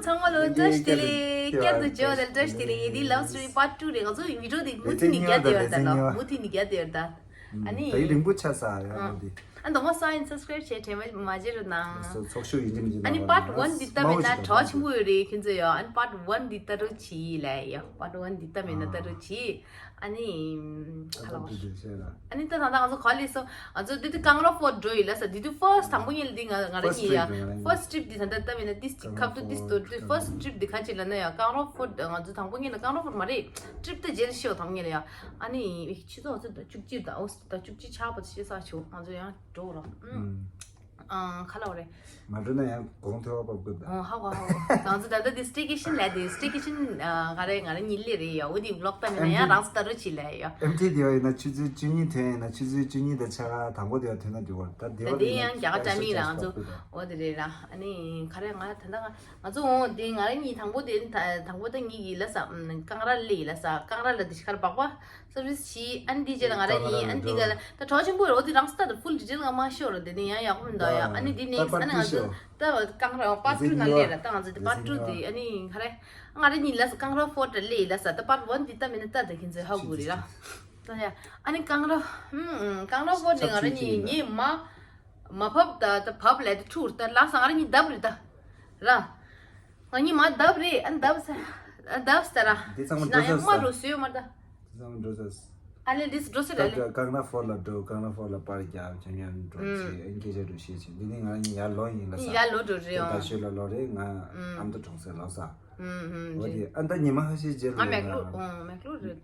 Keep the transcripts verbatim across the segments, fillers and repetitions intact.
ཚང་མ་ལོ་བཀྲ་ཤིས་བདེ་ལེགས། བསྐྱར་དུ་མཇལ་བ་ལ་བཀྲ་ཤིས་བདེ་ལེགས། ཡིན་དེ་love story part two རེད། ང་ཚོ་video དེ་མུ་མཐུད་ནས་རྒྱག་བསྡད་ཡོད་རེད། ད་ལོ་མུ་མཐུད་ནས་རྒྱག་བསྡད་ཡོད་རེད་ད། ཨ་ནི་ད་ཡི་རིང་པོ་ཆགས་ས་ཡ་ཨ་ལོ་དེ། ཨ་ནི་དང་པོ་སང་ཡིན་subscribe བྱས་དྲན་མ་མ་བརྗེད་རོགས་གནང་། ཚོགས་ཤོག་ཡིན་གཅིག་མིན་གཅིག་ཨ་ནི་part one འདི་ལྟ་མེད་ན་གྲོགས་ཆེན་པོ་ཡོད་རེད་ཁྱོད་ཚོ་ཡོ། ཨ་ནི་part one འདི་ལྟ་རོགས་གྱིས་ལ་ཡོ། part one འདི་ལྟ་མེད་ན་ལྟ་རོགས་གྱིས། ཨ་ནི་ཁ་ལ་བ། ཨ་ནི་ད་ད་ད་ང་ཚོ་ག་ལས་སོ། ང་ཚོ་འདི་དུ་Kangra Fort འགྲོ་ཡི་ལ་ས། འདི་དུ་first དང་པོ་ཉིད་ལ་འདི་ང་ང་ར་གཉིས་ཡ། first trip འདི་ད་ད་ལྟ་མེད་ན་ཏིས་ཅིག་ཁབ་ཏུ་ཏིས་ཏོ་འདི་first trip འདི་ག་ཅི་ལ་ན་ཡ། Kangra Fort ང་ཚོ་དང་པོ་ཉིད་ལ་Kangra Fort མ་རེད། trip ད་རྗེས་ལ་ཤོ་དང་ཉིད་ལ་ཡ། ཨ་ནི་ཆུ་ཚོད་ང་ཚོ་ད་བཅུ་གཅིག་ད་ཨོ་ད་བཅུ་གཅིག་ཆགས་པ་ཤེས་ས་ཆོ། ང་ཚོ་ཡང་འགྲོ་རོགས། ཨང་ཁ་ལ་བ་རེད། མ་འགྲོ་ན་ཡང་གོང་ཐོས་པ་བབ་དགོས་ད། ཨོ་ཧ་གོ་ཧ་གོ། ང་ཚོ་ད་ལྟ་འདི་staycation ལས་དེ་staycation ག་རེ་ང་རེ་ཉིན་ལས་རེད་ཡ། འོ་དེ་vlog ལྟ་མེད་ན་ཡང་རང་ལྟ་རོགས་བྱེད་ལས་ཡ། ཨེམ་ཐི་དེ་བ་ཡིན་ན་ཆུ་ཚོད་བཅུ་གཉིས་ཐོན་ཡིན་ན་ཆུ་ཚོད་བཅུ་གཉིས་དང་ཕྱེད་ཀ་དང་པོ་དེ་བ་ཐོན་ན་འགྲིག་བར་ད་དེ་བ་དེ་ཡང་རྒྱ་གར་ཅ་མིན་རང་ཚོ། འོ་དེ་རེད་ར། ཨ་ནི་ག་རེ་ང་ད་ལྟ་ང་ཚོ་འོ་དེ་ང་རེ་གཉིས་དང་པོ་དེ་དང་པོ་ད་གཉིས་ཀྱི་ལ་ས་ཀང་ར་ལི་ལ་ས་ཀང་ར་ལ་དེ་ཤི་ཁར་བག་པ། service བྱས། ཨ་ནི་འདི་རྗེས་ལ་ང་རང་གཉིས་ཨ་ནི་འདི་ག་ལ་ད་གྲོགས་ཆེན་པོ་རེད། འོ་དེ་རང་སྟ་དང་full detail ང་མ་ཤོར་ར། དེ་ནས་ཡང་ཡག་པོ་མི་འདུག་ཡ། ཨ་ནི་འདི་next ཨ་ནི་ང་ཚོ་ད་ཀང་ར་part two ནང་སླེབས་ར། ད་ང་ཚོ་དེ་part two དེ་ཨ་ནི་ག་རེ་ང་རང་གཉིས་ལ་ཀང་ར་fort ལ་སླེབས་ལ་ས། ད་part one དེ་ད་མིན་ན་ད་ད་ཁྱེད་ཚོས་ཧ་གོ་རེད་ར། ད་ཡ་ཨ་ནི་ཀང་ར་ཀང་ར་fort དེ་ང་རང་གཉིས་ངས་མ་མ་བབ་ད་ད་བབ་ལ་ད་ཐུར་ད་ལ་ས་ང་རང་གཉིས་བརྡབ་རེད་ད་ར། ང་གཉིས་མ་བརྡབ་རེད། ཨ་བརྡབ་ས་བརྡབ་ས་ར། འདི་ཚང་མ་ཤི་ན་ཡང་མ་འགྲོ་ས་རེད། རུ་སོས་མ་ད། འདི་ཚང་མ་འགྲོ་ས་རེད། ཨ་ལེ་འདི་འགྲོ་ས་རེད་ཨ་ལེ། ཀང་ར་ཕོར་ལ་འགྲོ། ཀང་ར་ཕོར་ལ་པར་རྒྱབ་ཆང་ཡང་འགྲོ་ཆེ་ཨ་སྐད་ཆ་འགྲོ་ཤེས་ཆེ། འདི་ནི་ང་གཉིས་ཡར་ལོག་ཡིན་ལ་ས། ཡར་ལོག་འགྲོ་རེད། ད་ཨང་ཤོད་ལ་ལོག་རེད། ང་ཨ་མདོ་གྲོང་གསེབ་ལོག་ས། འོ་དེ་ཨ་ད་ཉི་མ་ཧ་ཤེས་རྗེས་ལ་ང་མེག་ལུ་ཨང་མེག་ལུ་རེད།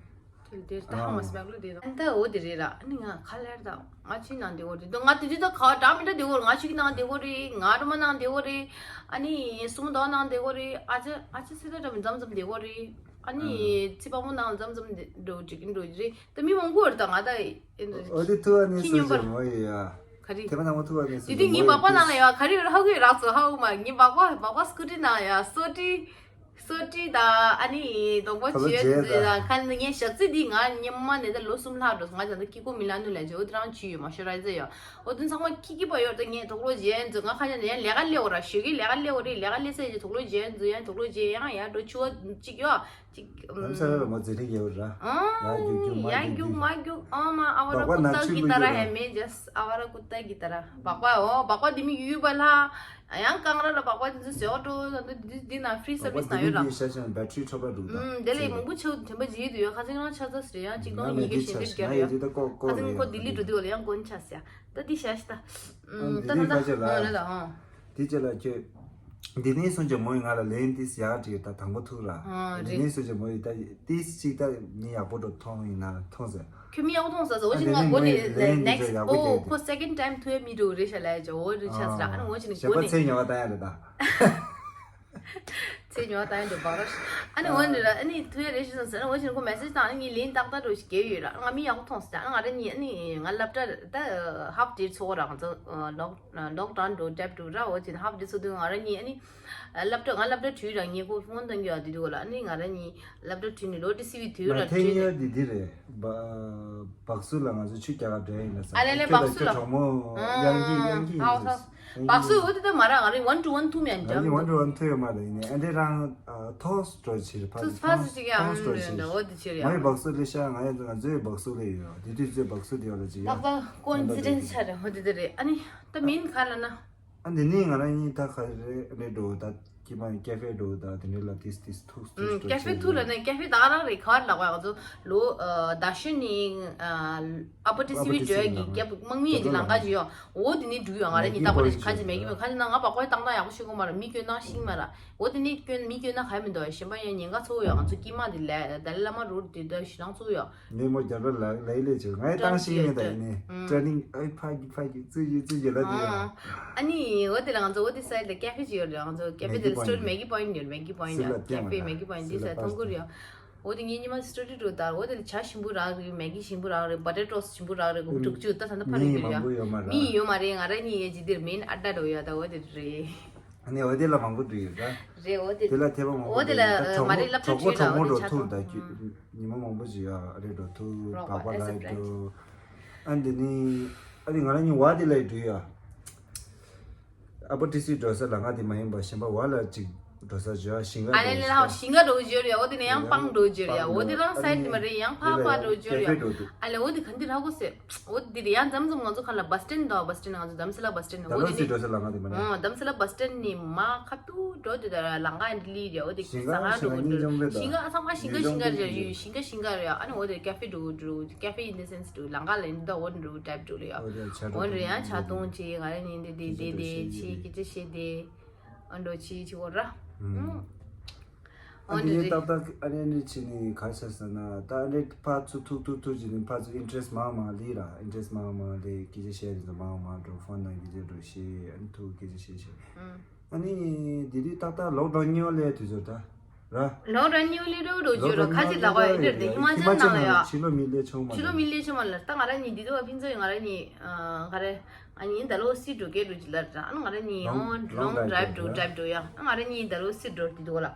དེ་དེ་ད་ཧ་མ་སི་མེག་ལུ་དེ་དང་། ཨ་ད་འོ་དེ་རེད་ར། ཨ་ནི་ང་ཁ་ལེར་དང་ང་ཆུའི་ནང་བསྡད་ཡོད་རེད། ང་དེ་དུས་ད་ག་འདྲ་མི་འདྲ་བསྡད་ཡོད་རེད། ང་ཆུའི་ནང་བསྡད་ཡོད་རེད། ང་རུ་མ་ནང་བསྡད་ཡོད་རེད། ཨ་ནི་སུམ་མདོ་ནང་བསྡད་ཡོད་རེད། ཨ་ཅེ་ཨ་ཅེ་སི་ད་འདྲ་མི་འཛམ་འཛམ་བསྡད་ཡོད་རེད། ཨ་ནི་ཚི་པ་མོ་ནང་འཛམ་འཛམ་འགྲོ་འགྲིག་གིན་འགྲོ་གི་རེད། ད་མི་མང་པོ་རེད། ད་ང་ད་འོ་དེ་ཐུ་ཨ་ནི་སུ་ཞིག་མོ་ཡི་ཡ། ག་རེ། དེ་མ་ནང་མ་ཐུ་ཨ་ནི་སུ་ཞིག་མོ་ཡི། དེ་དུས་ངའི་པགས་པ་ནང་ལ་ཡ་ག་རེ་ཡོད་རེད་ཧ་གོ་ཡོད་རག་ཚོ་ཧ་གོ་མ། ངའི་པགས་པ་པགས་པ་སྐུ་དྲི་ནང་ཡ་སོ་དྲི། སོ་དྲི་དང་ཨ་ནི་སྡོང་པོ་ཁ་ལོ་བྱེད་རྗེས་ཡོད་ད། ཁ་ནི་ངའི་ཞག་རྩི་འདི་ང་སྙེ་མ་ནས་ད་ལོ་གསུམ་ལྷག་འགྲོ་སོང་། ང་ད་ལྟ་སྐྱིད་པོ་མི་ལ་ནུ་ལ་བྱེད་འོ་དེ་རང་བྱེད་ཡོད་མ་ཤོར་ར་ཡི་ཟེར་ཡོད། འོ་དེ་ཚང་མ་ཁྱི་ཁྱི་པ་ཡོད་ད། ངས་དོག་ལོ་བྱེད་ཡན་ཚོ་ང་ཁ་ཉན་ཡན་ལས་ཀ་ལས་འོ་ར་ཞོད་ཀྱི་ལས་ཀ་ལས་འོ་རེད། ལས་ཀ་ལས་ས་ཡི་དོག་ལོ་བྱེད་ཡན་ཚོ་ཡན་དོག་ལོ་བྱེད་ཡང་ཡར་འགྲོ་ཆུ་བ་གཅིག་ཡོད་ཅིག་ལམ་སང་ལ་མ་ཛི་རིག་ཡོད་ར། ཡ་རྒྱུག་རྒྱུག་མ་ཡ་རྒྱུག་རྒྱུག་མ་རྒྱུག་ཨ་མ་ཨ་བ་ར་ཀུ་ཏ་གི་ཏ་ར་ཧེ་མེ་ཇས་ཨ་བ་ར་ཀུ་ཏ་གི་ཏ་ར་སྦག་སྦག་འོ་སྦག་སྦག་འདི་མི་ཡུལ་པ་ལ། ཡང་ཀང་ར་ལ་སྦག་སྦག་འདི་ཚོ་ཟེར་བ་འགྲོ་ད་འདི་འདི་ན་ཕི་རི་སར་བིས་ན་ཡོད་ར། ཤ་ཤ་བེ་ཊི་རི་འཕྲོ་བརླག་འདུག་ད། ཨུམ་དེ་ལས་མང་པོ་ཆེ་དྲན་པ་བརྗེད་འདུག་ཡོད་ཁ་སང་རང་ཆ་ཚ་སི་རེད། ཡང་གཅིག་སྟོང་ཉིས་བརྒྱ་ཞེ་བརྒྱད་བརྒྱ་རེད། ཁ་སང་ཁོ་ལྡི་ལི་འགྲོ་དུས་ལ་ཡང་དགོན་ཆ་སི་ཡ་ད་འདི་ཤ་ཤི་ད། ཨུམ་ད་ད་ད་ཧོ་ལ་ད་ཧོ། དེ་རྗེས་ལ་ཁྱོད། འདི་ནས་སོང་ཅིག་མོ་ཡིས་ང་ལ་ལན་ཏིས་ཡག་བྲིས་ད་དང་པོ་ཐུག་ར། ཨ་འདི་རེད། ནས་སོང་ཅིག་མོ་ཡིས་ད་ཏིས་གཅིག་ད་མི་ཡག་པོ་འགྲོ་མཐོང་ཡིན་ན་མཐོང་ཟེར། ཁྱོད་མི་ཡག་པོ་མཐོང་ཟེར་ཟེར་འོ་ཅིག་ང་མགོ་ནས་next ཨོ་ཁོ་second time ཐུག་ཡ་མི་འགྲོ་རེད་ཤ་ལ་ཡ་ཅིག་འོ་རེད་ཆ་ཟེར། ཨ་ནི་འོ་ཅིག་ནས་གཞན་པ་མགོ་ནས་ཚེ་ཉོ་བ་ད་ཡ་རེད་ད། ཚེ་ཉོ་བ་ད་ཡ་འགྲོ་བག་ར། ཨ་ནི་འོ་ནི་ར་ཨ་ནི་ཐུག་ཡ་རེད་ཤ་ཟེར་ཟེར་ཨ་ནི་འོ་ཅིག་ནས་ཁོ་message བཏང་ཨ་ནི་ངས་ལན་ཏག་ཏག་འགྲོ་ཞིག་རྒྱལ་ཡོད་ར། ང་མི་ཡག་པོ་མཐོང་ཟེར། ཨ་ང་ར་གཉིས་ཨ་ནི་ང་སློབ་གྲྭ་ད་half day ཚོགས་ར་ང་ཚོ་ལོག་ལོག་ཌའོན་འགྲོ་ཌེབ་འགྲོ་ར། འོ་ཅིག་ནས་half day ཚོགས་དུས་ང་ར་གཉིས་ཨ་ནི། སློབ་གྲྭ་ང་སློབ་གྲྭ་དུས་རང་ཉེ་ཁོ་ཕོན་གཏོང་གི་ཡོད་དུས་དུས་ལ་ཨ་ནི་ང་རང་གཉིས་སློབ་གྲྭ་དུས་ནས་ལོ་ཏི་སི་བི་དུས་ང་ར་ཐེངས་དུས་ཡོད་དེ་འདི་རེད། སྦག་སུ་ལ་ང་ཚོ་ཆུ་རྒྱག་ག་འགྲོ་ཡིན་ན་ས། ཨ་ལེ་ལེ་ཁྱོད་དང་སྦག་སུ་ཁྱོད་ལ་གྲོགས་མོ་ཨ་གཡང་སྐྱིད་གཡང་སྐྱིད་ཨ་ཡིན་ས། སྦག་སུ་འོ་དེ་ད་མ་ར་ང་རང་one to one ཐུམ་ཡང་ང་འཇམ་རིང་one to one ཐུ་ཡོད་མ་རེད། ཡིན་ནའི་ཨ་འདྲེ་རང་ཐོག་སྤྲོ་ཕྱིར་ཕ་ཐུག་ཕ་སུ་ཅིག་ཡང་ཐོག་སྤྲོ་ཕྱིར་འོ་དེ་ཕྱིར་ཡང་ང་ཡི་སྦག་སུ་ལས་ཤ་ང་ཡི་ང་ཚོའི་སྦག་སུ་ལས་ཡོད་དེ་དུས་ཚོད་སྦག་སུ་དེ་ཡོད་ལ་ཅིག་ཡང་ཏག་ཏག་ཀོ་ཨིན་སི་ཌེན་སི་ཆ་རེད། འོ་དེ་དེ་རེད། ཨ་ནི་ད་མིན་ག་ལ་ན། ཨ་འདི་ནི་ང་རང་གཉིས་ད་ག་རེ་རེད་འགྲོ་ད་ཀྱི་མ་ཀེ་ཧྥེ་འགྲོ་ད་དེ་འདྲ་ལ་ཏིས་ཏིས་ཐུག་ཐུག་ཀེ་ཧྥེ་ཐུག་ལ་ནས་ཀེ་ཧྥེ་ད་ག་རང་རེད། ག་རེ་ལབ་དགོས་ང་ཚོ་ལོ་ད་ཤུ་ནི་ཨ་པ་ཏི་སི་བི་འགྲོ་གི་རྒྱབ་དམག་མི་ཡི་ལང་ཀ་ཅི་ཡོད་འོ་དེ་ནི་འགྲུལ་ཡོད། ང་རང་གཉིས་ད་པ་རེད་ཁ་ཅི་མེད་ཀྱི་མེད་ཁ་ཅི་ན་ང་པ་ཀོ་ཡ་བཏང་ན་ཡག་པོ་ཤེས་གོ་མ་ར་མི་སྐྱོན་ན་ཤིང་མ་ར་འོ་དེ་ནི་སྐྱོན་མི་སྐྱོན་ན་ག་མི་འདུག་གཞན་པ་ཡང་ཉེན་ཁ་ཚོ་ཡོད། ང་ཚོ་ཀྱི་མ་དེ་ལ་ད་ལ་ལ་མ་རོ་དེ་ད་ཞི་ལང་ཚོ་ཡོད། ནས་མོ་རྒྱབ་ལ་ལ་ལ་ལས་བྱེད་ང་ཡི་བཏང་ཤེས་མེད་ད་ཡིན་ནས་ཀྲ་ནིང་ཨའི་ཕ་གི་ཕ་གི་ཙི་གི་ཙི་གི་ལ་དེ་ཡ། ཨ་ནི་འོ་དེ་ལ་ང་ཚོ་འོ་དེ་སའི་ལ་ཀེ་ཧྥེ་ཅིག་ཡོད་རེད། ང་ཚོ་ཀེ་ཧྥེ་དེ་ལ་སི་ཊོ་རི་མེ་གི་པོ་ཡིན་ཡོད་རེད། མེ་གི་པོ་ཡིན་ཡོད་ཀེ་ཧྥེ་མེ་གི་པོ་ཡིན་དེ་སའི་མཐོང་གི་རེད། འོ་དེ་ངའི་ཉི་མ་སི་ཊོ་རི་འགྲོ་དར་འོ་དེ་ལ་ཇ་ཞིམ་པོ་རག་རེད། མེ་གི་ཞིམ་པོ་རག་རེད། པོ་ཏེ་ཊོ་ཞིམ་པོ་རག་རེད། གོ་དྲུག་ཅུ་ད་ད་ད་ཕ་རེད་གི་རེད། མི་ཡོད་མ་རེད། ང་རང་གཉིས་ཡོད་ཅི་དེར་མིན་ཨ་ད་འགྲོ་ཡོད་ད་འོ་དེ་རེད། ཨ་ནི་འོ་དེ་ལ་མང་པོ་འགྲོ་ཡོད་ད། རེད་འོ་དེ། དེ་ལ་ཐེ་བ་མང་པོ་འོ་དེ་ལ་འགྲོ་ཡོད་ད། མ་རེད་སློབ་གྲྭ་གྲོགས་པོ་གྲོགས་མོ་འགྲོ་ཐུག་ད་ཁྱོད། ཉི་མ་མང་པོ་ཞིག་ཡ་རེད་འགྲོ་ཐུག་རོགས་པ་པ་པ་ཨེ་ལ་སི་ཡ་འགྲོ། ཨ་འདི་ནི་ཨ་ནི་ང་རང་གཉིས་བ་དེ་ལ་ཡི་འགྲོ་ཡ། ཨ་པ་ཏི་སི་འགྲོ་ས་ལ་ང་དེ་མ་ཡིན་པ་གཞན་པ་བ་ལ་ཅིག་ འགྲོ་ས་བརྗོད་ཞིང་ཁ། ཨ་ལེ་ལེ་ལ་ཞིང་ཁ་འགྲོ་བརྗོད་རེད། འོ་དེ་ནས་ཡང་སྤང་འགྲོ་བརྗོད་རེད། འོ་དེ་རང་སའེ་ཌི་མ་རེད། ཡང་ཕར་ཕར་འགྲོ་བརྗོད་རེད། ཨ་ལེ་འོ་དེ་ག་འདི་ར་གོ་སེ། འོ་དེ་དེ་ཡང་མཚམས་མཚམས་ང་ཚོ་ཁ་ལ་བ་སི་ཊན་འདུག་བ་སི་ཊན། ང་ཚོ་དྷ་རམ་ས་ལ་བ་སི་ཊན། འོ་དེ་ནས་འགྲོ་ས་ལ་ང་དེ་མ་རེད། ཨོ་དྷ་རམ་ས་ལ་བ་སི་ཊན་ནས་མ་ཁ་ཐུག་འགྲོ་དེ་ད་ལམ་ཁ་ཨེ་འདྲ་ལི་རེད། འོ་དེ་ཞིང་ཁ་ས་ས་ང་འགྲོ་ཞིང་ཁ་ཞིང་ཁ་ཨ་ཚང་མ་ཞིང་ཁ་ཞིང་ཁ་རེད། ཞིང་ཁ་ཞིང་ཁ་རེད། ཨ་ནི་འོ་དེ་ཀ་ཧྥེ་འགྲོ་འགྲོ་ཀ་ཧྥེ་ཨིན་ད་སེན་སི་འགྲོ་ལམ་ཁ་ལ་ཨེ་འདྲ་འོ་འགྲོ་ཌ་རའིབ་འགྲོ་ལེ་ཡ། འོ་དེ་ཡང་ཆ་འོ་འགྲོ་རེད། ཡང་ཆ་གཏོང་བྱེད། ང་རེ་ནི་འདི་འདི་འདི་འདི་ཆེ་སྐད་ཆ་བཤད་དེ། ཨ་འགྲོ་ཆེ་ཆེ་འོ་ར། ཨ་འོ་འདི་འདི་ནས་རེད། ཏག་ཏག་ཨ་ནི་ནི་ཆེ་ནི་ག་ཆ་ས་ན་ད་ཨ་ནི་ཕར་ཚུར་ཐུག་ཐུག་ཐུག་ཅིག་ནི་ཕར་ཚུར་ཨིན་ཊི་རེ་སི་མང་མང་ལི་ར། ཨིན་ཊི་རེ་སི་མང་མང་ལི། སྐད་ཆ་བཤད་རེས་ཚོ་མང་མང་འགྲོ། ཕོན་ནང་སྐད་ཆ་འགྲོ་བཤད། ཨ་ནི་ཐུག་སྐད་ཆ་བཤད་བཤད། ཨ་ནི་འདི་དུས་ཏག་ཏག་ལོག་ཌའོན་གཉིས་པ་ལས་དུས་ཚོད་ད་ར། ལོག་ཌའོན་གཉིས་པ་ལས་རོ་རོ་ཇོ་ར་ཁ་ཅིག་ལ་གོ་ཨེ་འདྲ་དེ་ཧི་མ་ཅལ་ནང་ལ་ཡ། ཕྱི་ལོགས་མི་སླེབས་ཆོག་མ་ཕྱི་ལོགས་མི་སླེབས་ཆོག་མ་ལ། ད་ང་ར་གཉིས་འདི་དུས་ཕན་ཚུན་ང་ར་གཉིས་ག་རེ། ཨ་ནི་ད་ལོ་སི་འགྲོ་སྐད་འགྲོ་ཅི་ལ་ར། ཨ་ང་ར་གཉིས་ལོང་ལོང་ཌའིབ་འགྲོ་ཌའིབ་འགྲོ་ཡ། ཨ་ང་ར་གཉིས་ད་ལོ་སི་འགྲོ་དེ་དུས་ལ།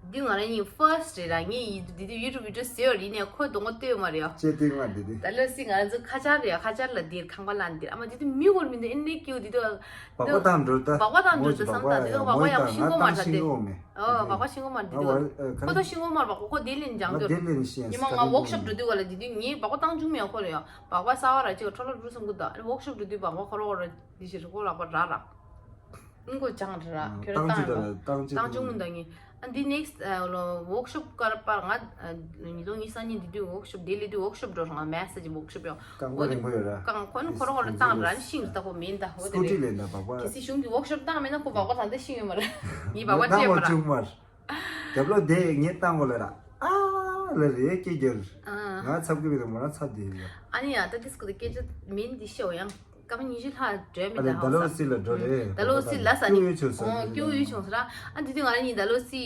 འདི་ང་ར་གཉིས་ཕར་སི་ཊི་རེད་ར། ངས་ཡི་འདི་དུས་ཡུ་ཊུབ་བི་ཌི་ཡོ་བཟོས་ཡོད་རེད། ཡིན་ནའི་ཁོ་གདོང་པ་ལྟོས་མ་རེད་ཡ། ཅེ་ཏིང་ང་འདི་དུས། ད་ལོ་སི་ང་ཚོ་ཁ་ཆར་རེད་ཡ། ཁ་ཆར་ལ་འདིར་ཁང་པ་ལ་འདིར། ཨ་མ་འདི་དུས་མི་གོར་མི་འདི་ཨེ་འདྲའི་སྐྱིད་འདི་དུས། སྦག་སྦག་བཏང་འགྲོ་ད། སྦག་སྦག་བཏང་འགྲོ་ད་བསམ་ད། འདི་སྦག་སྦག་ཡག་ཤིང་སྒོ་མར་ད་དེ། ཨོ་སྦག་སྦག་ཤིང་སྒོ་མར་འདི་དུས། ཁོ་ད་ཤིང་སྒོ་མར་སྦག་སྦག་ཁོ་དེ་ལེན་སྦྱང་འགྱོ། ཉི་མ་ང་ཝོག་ཤོབ་འགྲོ་དུས་ག་ལ་འདི་དུས་ངས་སྦག་སྦག་བཏང་བྱུང་མེད་ཁོ་ལ་ཡ། སྦག་སྦག་གསར་པ་ར་ཅིག་འཕྲོ་བརླག་འགྲོ་བསམ་གི་ད། ཝོག་ཤོབ་འགྲོ་དུས་སྦག་སྦག་ཁོ་ར་ཁོ་ར་འདི་ཞིག་རི་ཁོ་ལག་པ་ར་ར། ཨང་གོ་སྦྱང་ར་ར། ཁྱོད་ར་བཏང་ར། བཏང་བྱུང་མི་འདུག་ངས། ཨ་འདི་ནེག་སི་ཊི་ཝོག་ཤོབ་ཀ་ར་པར་ང་ཉིས་སྟོང་ཉི་ཤུ་རྩ་གཉིས་འདི་དུས་ཝོག་ཤོབ་དེ་ལས་དུས་ཝོག་ཤོབ་འགྲོ་རང་མེ་སི་ཇི་ཝོག་ཤོབ་ཡོང་། རྐང་པ་རིང་པོ་ཡོད་ར། རྐང་ཁོ་ནི་ཁོ་ར་ཁོ་ར་བཏང་ར་ཤིང་རི་ད་ཁོ་མིན་ད་ཧོ་དེ་སྐུ་ཊི་རེད། ལེན་ད་སྦག་སྦག་གལ་སྲིད་གཞུང་གི་ཝོག་ཤོབ་བཏང་མེད་ན་ཁོ་སྦག་སྦག་ད་འདི་ཤིང་ཡོད་མ་རེད། ངས་སྦག་སྦག་སྤྲད་མ་ར། རྒྱབ་ལོགས་དེ་ངས་བཏང་གོ་ལ་ར། ཨ་ལ་རེ་སྐད་རྒྱབ། ང་ཚབ་ཀྱི་མེད་དང་མོ་རང་ཚབ་དེ་ཡིན་ཡ། ཨ་ནི་ཡ་ད་དེ་སྐུ་དེ་སྐད་ཆ་མིན་འདི་ཤོ་ཡང་། སྐར་མ་ཉི་ཤུ་ལྷག་འགྲོ་མི་ད་ཧང་ས། ད་ལོ་སི་ལ་འགྲོ་རེད། ད་ལོ་སི་ལ་ས་ནི་སྐྱོ་བོ་ཡོད་བྱུང་ས། ཨོ་སྐྱོ་བོ་ཡོད་བྱུང་ས་ར། ཨ་འདི་དུས་ང་རང་གཉིས་ད་ལོ་སི་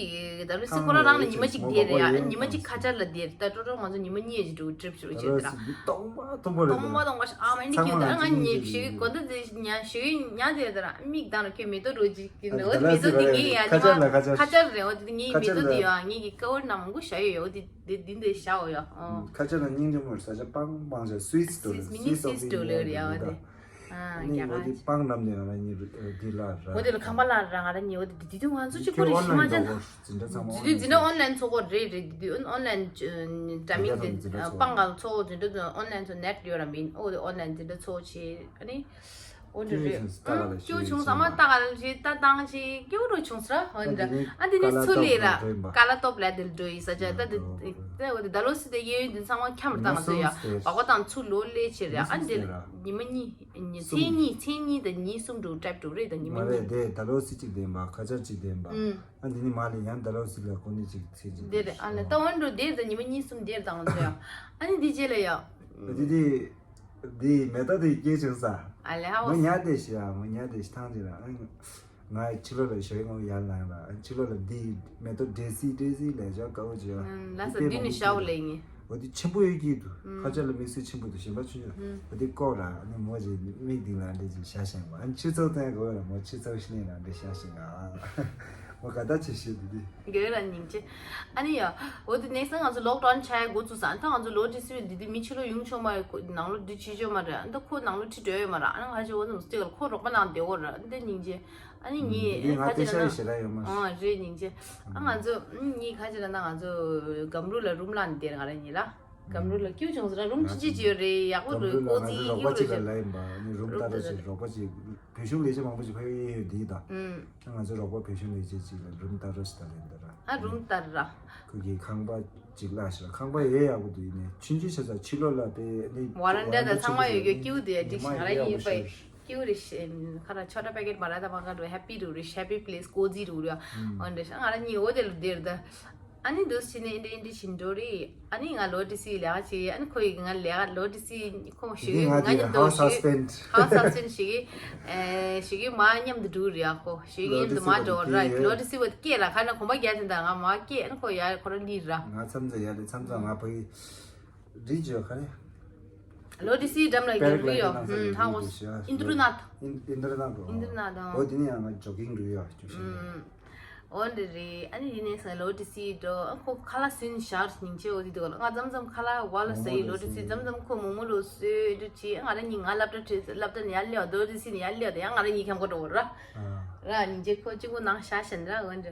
ད་ལོ་སི་ཁོ་རང་རང་ལ་ཉི་མ་གཅིག་བསྡད་རེད་ཡ། ཉི་མ་གཅིག་ཁ་ཆར་ལ་བསྡད་རེད། ད་ཀྲོ་ཀྲོ་ང་ཚོ་ཉི་མ་གཉིས་ཀྱི་འགྲོ་ཊི་རིབ་ཞིག་བྱས་ད་ར། སྟོང་པ་སྟོང་པ་རེད། སྟོང་པ་སྟོང་པ་ཞིག་ཨ་མ་འདི་ཁྱོད་ད་ང་གཉིས་ཞིག་གོ་ད་དེ་ཉ་ཞིག་ཉ་དེ་ད་ར་མིག་དང་ར་ཁྱོད་མེ་ཏོག་རོ་ཅིག་གི་འོ་དེ་མེ་ཏོག་དེ་ངའི་ཡ་ཉི་མ་ཁ་ཆར་རེད། འོ་དེ་ངའི་མེ་ཏོག་དེ་ཡ་ངའི་གི་ཀ་བར་ནང་མང་པོ་བཞག་ཡོད་ཡ། འོ་དེ་དེ་འདི་འདི་བཞག་འོ་ཡ། ཨོ་ཁ་ཆར་ལ་སྙིང་རྗེ་མོ་རེད། ས་ཆ་སྤང་སྤང་ཆ་སུད་སི་འགྲོ་རེད། སུད་སི་མི་ནི་སུད་སི་འོ་དེ་ལེ་རེད་ཡ། འོ་དེ། ཨ་ནི་འོ་དེ་སྤང་ལམ་ནས་ང་རང་གཉིས་འདི་ལ་ར། འོ་དེ་ལ་ཁང་པ་ལ་ར་ང་རང་གཉིས་འོ་དེ་དེ་དུས་ང་ཚོ་གཅིག་པོ་རེད། ཤི་མ་ཅན་ད། འཛིན་གྲྭ་ཚང་མ་འཛིན་གྲྭ་འཛིན་གྲྭ་ཨོན་ལན་ཚོགས་གོ་རེད་རེད། དེ་དུས་ཨོན་ལན་འཛིན་གྲྭ་མིན་དེ་སྤང་གང་ཚོགས་འཛིན་གྲྭ་ཨོན་ལན་ཚོ་ནེཊ་ཡོད་ར་མིན། འོ་དེ་ཨོན་ལན་འཛིན་གྲྭ་ཚོགས་བྱས། ཨ་ནི་འོ་འདྲ་རེད། སྐྱོ་བྱུང་ས་མ་ཏག་ལ་ཞེས་ད་བཏང་ཞེས་སྐྱོ་རུ་བྱུང་ས་ར། འོ་འདྲ། ཨ་འདི་ནི་ཚུར་ལས་ར་ཀ་ལ་ཏོབ་ལ་དེ་འགྲོ་ཡི་ས་ཆ་ད་དེ་དེ་འོ་དེ་ད་ལོ་སི་དེ་གཡས་གཡོན་དེ་ཚང་མ་འཁྱམ་བཏང་ཟེར་ཡ། སྦག་སྦག་བཏང་ཚུར་ལོག་སླེབས་ཕྱིར་ར། ཨ་འདི་ཉི་མ་གཉིས་ཚེས་གཉིས་ཚེས་གཉིས་དང་ཉིན་གསུམ་འགྲོ་ཊི་རིབ་འགྲོ་རེད། ད་ཉི་མ་གཉིས་དེ་ད་ལོ་སི་གཅིག་ལྡན་པ་ཁ་ཆར་གཅིག་ལྡན་པ། ཨ་འདི་ནི་མ་ལས་ཡང་ད་ལོ་སི་ལ་གོ་ནི་གཅིག་ཚེས་གཅིག་དེ་རེད། ཨ་ལ་ད་འོ་འགྲོ་དེ་ད་ཉི་མ་གཉིས་གསུམ་དེར་བཏང་ཟེར་ཡ། ཨ་ནི་འདི་རྗེས་ལ་ཡ། འདི་དེ། འདི་མེ་ཏོག་དེ་སྐྱེས་བྱུང་ས། ཨ་ལེ་ཧ་མོ་ཉ་དེ་ཤི་ཨ་མོ་ཉ་དེ་ཤི་ཐང་ཅི་ར། ཨ་ང་ཕྱི་ལོགས་ལ་ཞོགས་ངོ་ཡར་ལངས་ར། ཨ་ཕྱི་ལོགས་ལ་འདི་མེ་ཏོག་འདྲེ་སི་འདྲེ་སི་ལས་ཞོག་དཀའ་བོ་བྱོས། ཨ་ལ་ས་འདི་ནི་ཤ་བོ་ལེ་ངེ། འོ་དེ་ཆེན་པོ་ཡོད་ཀྱི་འདུག་ཁ་ཆར་ལ་དམིགས་བསལ་ཆེན་པོ་འདུག་གཞན་པ་ཆུང་ཆུང་། འོ་དེ་ལྐོག་ར། ཨ་ནི་མོ་ཅིག་མིག་འདི་ལ་འདྲེ་ཅིག་ཤ་ཞེན་པ། ཨ་ནི་ཆུ་ཚོད་བཙན་དགོས་ར། མོ་ཆུ་ཚོད་ཤི་ནས་ར་འདྲེ་ཤ་ཞེན་ག་མོ་ག་ད་ཆེ་ཤི་འདི་དེ། དགེ་བའི་ལ་སྙིང་རྗེ། ཨ་ནི་ཡ། འོ་དེ་next time་ང་ཚོ་lockdown་ཆགས་འགོ་ཚུགས་ས། ཨ་ད་ང་ཚོ་ལོ་དེ་སུས་འདི་དེ་མི་ཕྱི་ལོགས་ཡོང་ཆོག་མ་རེད། ནང་ལོགས་འདི་བྱེད་ཆོག་མ་རེད། ཨ་ད་ཁོ་ནང་ལོགས་ཁྲིད་འགྲོ་ཡོད་མ་རེད། ཨ་ང་ཚོ་འོ་ཙམ་སྟེགས་ལ་ཁོ་རོགས་པ་ནང་བསྡད་འོ་ར། ཨ་ད་སྙིང་རྗེ། ཨ་ནི་ངའི་ཁ་ཅིག་ལ་ན་ཨ་རེད་སྙིང་རྗེ། ཨ་ང་ཚོ་ངའི་ཁ་ཅིག་ལ་ན་ང་ཚོ་སྒམ་རུ་ལ་རུམ་ལ་འདིར་ང་རང་གཉིས་ལ་སྒམ་རུ་ལ་སྐྱིད་བྱུང་ཟེར་ན་རུམ་ཆུང་ཆུང་ཅིག་ཡོད་རེད། ཡག་པོ་རེད། ཀོ་ཛི་སྐྱིད་པོ་རེད། རོགས་པ་ཅིག་ལ་ལ་ཡིན་པ། ཨ་ནི་རུམ་ལྟ་རོགས་ཅིག་རོགས་པ་ཅིག་བོད་གཞུང་ལས་བྱེད་མང་པོ་ཞིག་ཕ་གི་ཡོད་འདི་དང་། ང་ཚོ་རོགས་པ་བོད་གཞུང་ལས་བྱེད་ཅིག་ལ་རུམ་ལྟ་རོགས་ཞིག་ལྟ་ལེན་འདི་ར། ཨ་རུམ་ལྟར་ར། ཁོ་གིས་ཁང་པ་ཅིག་གླ་ཞིག་ལ། ཁང་པ་ཡེ་ཡག་པོ་འདུག་ཡིན་ནའི་ཆུང་ཆུང་ཆ་ཚང་ཕྱི་ལོགས་ལ་དེ་ནི་ཝ་རན་ཌ་དང་ཚང་མ་ཡོད་རྒྱུ་སྐྱིད་པོ་འདུག་ཡ། འགྲིག་ཞིག་ང་རང་ཡིན་པ་སྐྱིད་པོ་རེད། ཁ་ར་ཆོ་འདྲ་པེ་ཀེ་ཊི་མ་ར་ད་མ་ག་འགྲོ་ཧེ་པི་འགྲོ་རེད། ཧེ་པི་པི་ལེ་སི་ཀོ་ཛི་འགྲོ་རེད། ཨོ་འདྲ་ང་རང་གཉིས་འོ་དེ་ལ་བསྡད་རེད་ད། ཨ་ནི་འདུག་ཕྱིན་ནས་ཨིན་དྲི་ཨིན་དྲི་བྱིན་འགྲོ་རེད། ཨ་ནི་ང་ལོ་ཏི་སི་ལས་ཀ་བྱེད། ཨ་ནི་ཁོ་ཡིས་ང་ལས་ཀ་ལོ་ཏི་སི་ཁོ་ཞུ་གི་ང་ཉམས་དུ་ཞུ་གི་ཧ་སས་པེན་ཧ་སས་པེན་ཞུ་གི་ཨེ་ཞུ་གི་མ་མཉམ་དུ་འགྲོ་རེད། ཨ་ཁོ་ཞུ་གི་མཉམ་དུ་མ་འགྲོ་ར། ལོ་ཏི་སི་བ་སྐད་ར་ཁ་ན་གོམ་པ་རྒྱག་དེ་འདྲ་ང་མ་སྐད། ཨ་ནི་ཁོ་ཡ་ཁོ་ར་ལི་ར། ང་མཚམས་ཚ་ཡ་ལི་མཚམས་ཚ་ང་ཕ་གི་རི་ཇོ་ཁ་ནི་ལོ་ཏི་སི་འགྲམ་ལ་གི་རི་ཡོ་ཧ་ཧོ་ཨིན་དྲུ་ནཱཐ། ཨིན་ཨིན་དྲུ་ནཱཐ་འགྲོ། ཨིན་དྲུ་ནཱཐ་འགྲོ། འོ་དེ་ནི་ཡང་ང་ཇོ་གིང་རི་ཡོ་ཅུ་ཤི། འོ་འདི་རེད། ཨ་ནི་དེ་ནས་སང་ལོ་ཏི་སི་འགྲོ། ཨ་ཁོ་ཁ་ལག་སུན་ཤར་སྙིང་རྗེ། འོ་དེ་དུས་ང་མཚམས་མཚམས་ཁ་ལག་བ་ལ་ཟེར་ལོ་ཏི་སི་མཚམས་མཚམས་ཁོ་མོག་མོག་ལོ་སོས་འདྲ་བྱེད། ང་རང་གཉིས་ང་སློབ་གྲྭ་ཁྲིད་སློབ་གྲྭ་ནས་ཡར་སླེབས། ལོ་ཏི་སི་ནས་ཡར་སླེབས་དེ་ཡང་ང་རང་གཉིས་ཁྱམས་ཁོ་འགྲོ་བ་ར། ར་སྙིང་རྗེ་ཁོ་གཅིག་པུ་ནང་ཤར་ཞེན་ར་འོ་འདྲ།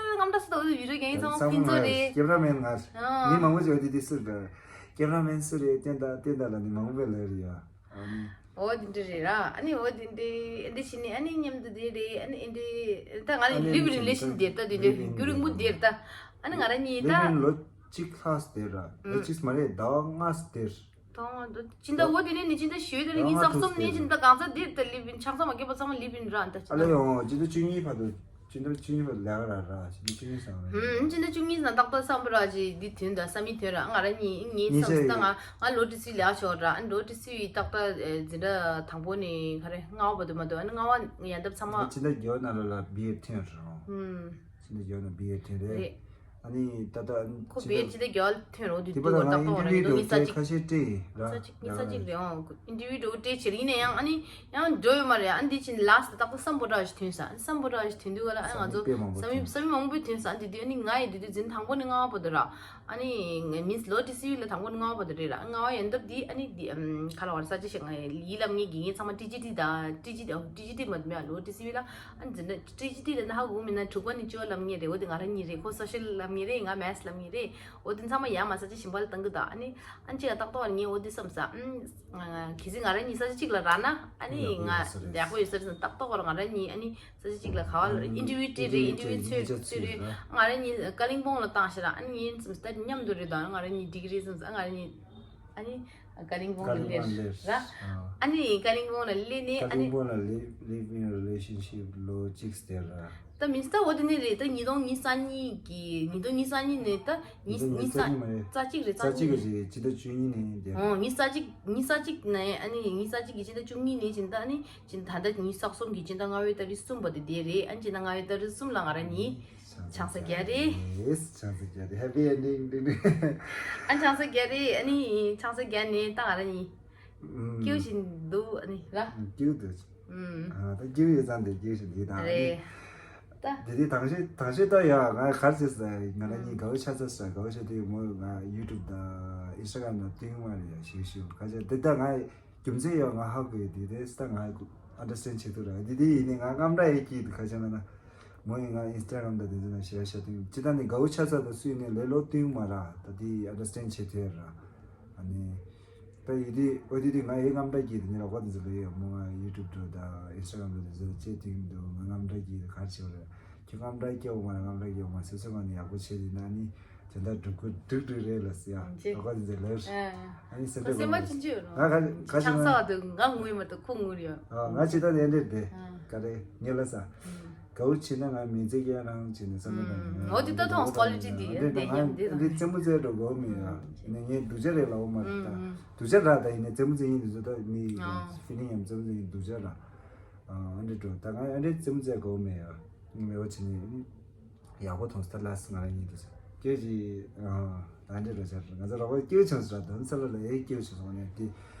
རྔམ་སྐྲག་སུ་དོ་བི་ཌིའོ་རྒྱག་ཡིན་ཙང་ཕིན་ཚོ་རེད། ཀེམ་ར་མེན་ང་། ཨ། མི་མང་པོ་ཅིག་འོ་དེ་དེ་སུ་རེད། ཀེམ་ར་མེན་སུ་རེད། བསྟན་ད་བསྟན་ད་ལ་ནི་མང་པོ་ལ་རེད་ཡ། ཨ་ནི། འོ་དེ་འདྲ་རེད་ར། ཨ་ནི་འོ་དེ་འདྲ་འདི་བྱས་ནས་ཨ་ནི་མཉམ་དུ་དེ་རེད། ཨ་ནི་འདི་ད་ང་ལ་ལིབ་རིན་ལེ་ཤན་དེ་ད་དེ་འདྲ་རྒྱུན་རིང་པོ་དེ་རེད་ད། ཨ་ནི་ང་རང་གཉིས་ད། ལིབ་རིན་ལོ་གཅིག་ལྷག་དེ་ར། ལོ་གཅིག་མ་རེད། ཟླ་བ་ལྔ་དེ་ར། ཏོང་ཏོ་སྤྱི་ཟླ་འོ་དེ་ནས་ནི་སྤྱི་ཟླ་བཞི་དེ་ལ་ཡིན་ཙང་གསུམ་ནས་སྤྱི་ཟླ་གང་ཚ་དེབ་ད་ལིབ་ཡིན་ཆང་ཚ་མ་སྐྱེས་པ་ཚང་མ་ལིབ་ཡིན་ར་ད་ཨ་ལེ་ཡོང་སྤྱི་ཟླ་བཅུ་གཉིས་བར་དུ་སྤྱི་ཟླ་བཅུ་གཉིས་བར་ལས་ཀ་ར་ར་སྤྱི་ཟླ་བཅུ་གཉིས་བཟང་རེད། ཧུམ་སྤྱི་ཟླ་བཅུ་གཉིས་ན་ཏག་ཏག་བསམ་པ་ར་ཅི་འདི་དོན་ད་བསམ་མི་དོན་ར་ང་ར་གཉིས་ངའི་བསམ་ད་ང་ང་ལོ་ཏི་སི་ལས་ཀ་ཆོག་ར་ཨ་ལོ་ཏི་སི་ཡི་ཏག་ཏག་འཛིན་གྲྭ་དང་པོ་ནས་ག་རེ་ལྔ་བ་བར་དུ་མ་གཏོགས་ཨ་ནི་ལྔ་བ་ཡན་འདབ་ཚང་མ་སྤྱི་ཟླ་བརྒྱད་ནང་ལ་ལ་བི་ཨེ་ཐོན་ར་ཧུམ། སྤྱི་ཟླ་བརྒྱད་ནང་བི་ཨེ་ཐོན་རེད། རེད། ཨ་ནི་ད་ལྟ་ཁོ་བེད་ཅི་དེ་རྒྱལ་ཐོན་རོགས་དུས་དུས་བར་ཏག་ཏག་རེད་འདུག་ཉི་ཚ་གཅིག་ཁ་ཤས་སྤྲད་ཡིན་ར། ཉི་ཚ་གཅིག་ཉི་ཚ་གཅིག་རེད་ཨང་ཨིན་ཊར་བིའུ་འགྲོ་སྤྲད་ཕྱིར་ཡིན་ན་ཡང་ཨ་ནི་ཡང་འགྲོ་ཡོད་མ་རེད། ཨ་འདི་ཕྱིན་ལ་སི་ཏག་ཏག་བསམ་པོ་འདྲ་ཞིག་ཐོན་ས་ཨ་ནི་བསམ་པོ་འདྲ་ཞིག་ཐོན་དུས་ག་ལ་ཨ་ང་ཚོ་བསམ་ཡུལ་བསམ་ཡུལ་མང་པོ་ཐོན་ས་ཨ་འདི་དུས་ཨ་ནི་ང་ཡི་དུས་དུས་འཛིན་དང་པོ་ནི་ལྔ་བ་བར་དུ་ར། ཨ་ནི་ང་མིན་ལོ་ཏི་སི་ལ་དང་པོ་ནི་ལྔ་བ་བར་དུ་རེད་ར། ལྔ་བ་ཡན་འདབ་འདི་ཨ་ནི་འདི་ཁ་ལ་བར་ས་ཅི་ཞིག་ང་ཡི་ལམ་ངེས་ཀྱི་ངེས་ཚང་མ་ཏི་ཇི་ཏི་དང་ཏི་ཇི་ཏི་ཏི་ཇི་ཏི་མ་མེད་ལོ་ཏི་སི་ལ། ཨ་ནི་འཛིན་གྲྭ་ཏི་ཇི་ཏི་ལ་ན་ཧ་གོ་མིན་ན་དྲུག་པ་ནི་ཅོ་ལམ་ངེས་རེད། འོ་དེ་ང་རང་གཉིས་རེད། ཁོ་སོ་ཤལ་ལམ་ངེས་རེད། ང་མེ་ཐི་ལམ་ངེས་རེད། འོ་དེ་ཚང་མ་ཡ་མ་ས་ཅི་ཞིམ་པ་ལ་བཏང་གི་ད། ཨ་ནི་ཨ་ནི་ཅི་ཡ་ཏག་ཏག་ངས་འོ་དེ་བསམ་ས། ཨམ། གལ་སྲིད་ང་རང་གཉིས་ས་ཆ་གཅིག་ལ་རག་ན་ཨ་ནི་ང་ཡག་པོ་ཡོད་ས་རེད་བསམ། ཏག་ཏག་ང་རང་གཉིས་ཨ་ནི་ས་ཆ་གཅིག་ལ་ག་བ་ལ་ཨིན་ཊར་བིའུ་སྤྲད་རེད། ཨིན་ཊར་བིའུ་ཚོད་ཚོད་རེད། ང་རང་གཉིས་ཀ་ལིང་པོང་ལ་བཏང་ཤག་ར། ཨ་ནི་ངས་བསམ་ས་ད་མཉམ་དུ་རེད་ད། ང་རང་གཉིས་འགྲིག་གི་རེད་བསམ་ས། ང་རང་གཉིས་ཨ་ནི་ཀ་ལིང་པོང་ལ་སླེབས་ར། ཨ་ནི་ཀ་ལིང་པོང་ལ་སླེབས་ནས་ཨ་ཀ་ནི་ལིང་པོང་ལ་live live in relationship ལོ་གཅིག་སྟེར་ར། ད་མིན་ས་ད་འོ་དེ་ནས་རེད། ད་ཉིས་སྟོང་ཉི་ཤུ་རྩ་གཉིས་ཀྱི་ཉིས་སྟོང་ཉི་ཤུ་རྩ་གཉིས་ནས་ད་ཉིས་ཉིས་སྟོང་ཉི་ཤུ་རྩ་གཉིས་མ་རེད། རྩ་གཅིག་རེད། རྩ་རྩ་གཅིག་གཅིག་རེད། སྤྱི་ཟླ་བཅུ་གཉིས་ནས་དེ། ཨོ་ཉི་ཤུ་རྩ་གཅིག་ཉི་ཤུ་རྩ་གཅིག་ནས་ཨ་ནི་ཉི་ཤུ་རྩ་གཅིག་གི་སྤྱི་ཟླ་བཅུ་གཉིས་ནས་ཕྱིན་ད་ཨ་ནི་ཕྱིན་ད་ལྟ་ཉི་ཤུ་རྩ་གསུམ་གི་སྤྱི་ཟླ་ལྔ་པའི་ཏ་རིག་གསུམ་བར་དུ་དེ་རེད། ཨ་ནི་སྤྱི་ཟླ་ལྔ་པའི་ཏ་རིག་གསུམ་ལ་ང་རང་གཉིས་ཆང་ས་བརྒྱབ་རེད། ཆང་ས་བརྒྱབ་རེད། Happy ending ཨ་ཆང་ས་བརྒྱབ་རེད། ཨ་ནི་ཆང་ས་བརྒྱབ་ནས་ད་ང་རང་གཉིས་སྐྱིད་པོ་ཞིག་འདུག་ཨ་ནི་ར། སྐྱིད་པོ་འདུག་ཨ་ད་སྐྱིད་པོ་ཡོད་ཙང་དེ་སྐྱིད་པོ་ཞིག་འདུག་ད་ཨ་ནི། རེད། ད། དེ་དེ་དང་ཤོས་དང་ཤོས་ད་ཡ་ང་གར་ཟེར་ས་ང་རང་གཉིས་དགའ་བོ་ཆགས་ཚར་ས་དགའ་བོ་ཆགས་དུས་མོ་ང་ཡུ་ཊུབ་དང་ཨིན་སི་ཊ་གྷ་རམ་ལ་སྟོན་གི་མ་རེད་ཡ། ཞུ་ཞུ་ཁ་ཆེ་དེ་ད་ང་རྒྱུ་མཚན་ཡོད་ང་ཧ་གོ་ཡོད། དེ་དེ་ད་ང་ཨན་ཌར་སི་ཊེན་ཌ་བྱེད་ཐུབ་ར། དེ་དེ་ཡིན་ནི་ང་རྔམ་སྐྲག་ཡོད་ཀྱི་འདུག་ཁ་ཆེ་ན་ན་མོ་ཡིན་ང་ཨིན་སི་ཊ་གྷ་རམ་དང་དེ་ཚོ་ན་ཞེ་ཡ་ཤ་སྟོན་ཅི་ད་ནི་དགའ་བོ་ཆགས་ཚར་དང་སུ་ཡིན་ནི་ལས་ལོ་སྟོན་གི་མ་ར། ད་དེ་ཨན་ཌར་སི་ཊེན་ཌ་བྱེད་ཐུབ་ཡ་ར། ཨ་ནི། ད་ཡིན་དུས་འོ་དེ་དུས་ང་ཡི་རྔམ་སྐྲག་གི་དེ་ནི་རོགས་པ་དེ་ཚོ་ལ་ཡོད་མོ་ང་ཡུ་ཊུབ་འགྲོ་དང་ཨིན་སི་ཊ་གྷ་རམ་འགྲོ་དེ་ཚོ་ལ་བྱེད་དུས་འདུག་ང་རྔམ་སྐྲག་གི་གར་བྱེད་རེད། ཁྱོད་རྔམ་སྐྲག་སྐྱེ་བོ་མ་རེད། རྔམ་སྐྲག་སྐྱེ་བོ་མ་སོ་སོ་ང་ནི་ཡག་པོ་བྱེད་དེ་ན་ནི་དེ་འདྲ་སྒྲུབ་དགོས་འགྲིག་འགྲིག་རེད་ལ་ཟེར་ཡ་རོགས་པ་དེ་ཚོ་ལ་ཡོད། ཨ་ནི་སེམས་ཁོ་སེམས་པ་ཅན་ཅི་ཡོད་རོ། ང་ག་ག་ཆང་ས་བ་དུ་ང་ངུས་མ་གཏོགས་ཁོ་ངུ་རེད་ཡ། ང་ཅི་ད་ནས་འདྲེ་དེ་ག་རེ་ངེ་ལ་ས། དགའ་བོ་བྱེད་ན་ང་མི་ཚེ་སྐྱེལ་རང་བྱེད་ནས་བསམ་བློ་བཏང་ཡིན། འོ་དེ་ད་ཐོང་ཀོ་ལི་ཊི་དེ་ཡིན་དེ་ང་འདི་རྩེད་མོ་རྩེ་འགྲོ་དགོས་མེད་ཡ། ནས་ངས་སྡུག་ཅག་རེད་ལའོ་མ་རེད་ད། སྡུག་ཅག་ར་ད་ཡིན་ནས་རྩེད་མོ་རྩེ་ཡིན་འདི་ཚོ་ད་མི་ཕི་ལིང་ཡང་རྩེད་མོ་རྩེ་ཡིན་སྡུག་ཅག་ར། ཨ་འདྲེ་འགྲོ་ད་ང་ཨ་འདྲེ་རྩེད་མོ་རྩེ་དགོས་མེད་ཡ། ངས་འོ་བྱེད་ནས་ཡག་པོ་མཐོང་སྟེ་ལ་སི་ང་རང་ཡིན་འདུག་ཟེར། སྐྱོ་ཅི། ཨ་འདྲེ་རོ་ཆར་ང་ཚོ་རོགས་པ་སྐྱོ་ཆུང་ཟེར་དོན་ཚ་ལ་ལ་ཨེ་སྐྱོ་ཆུང་སོང་ནས་དེ།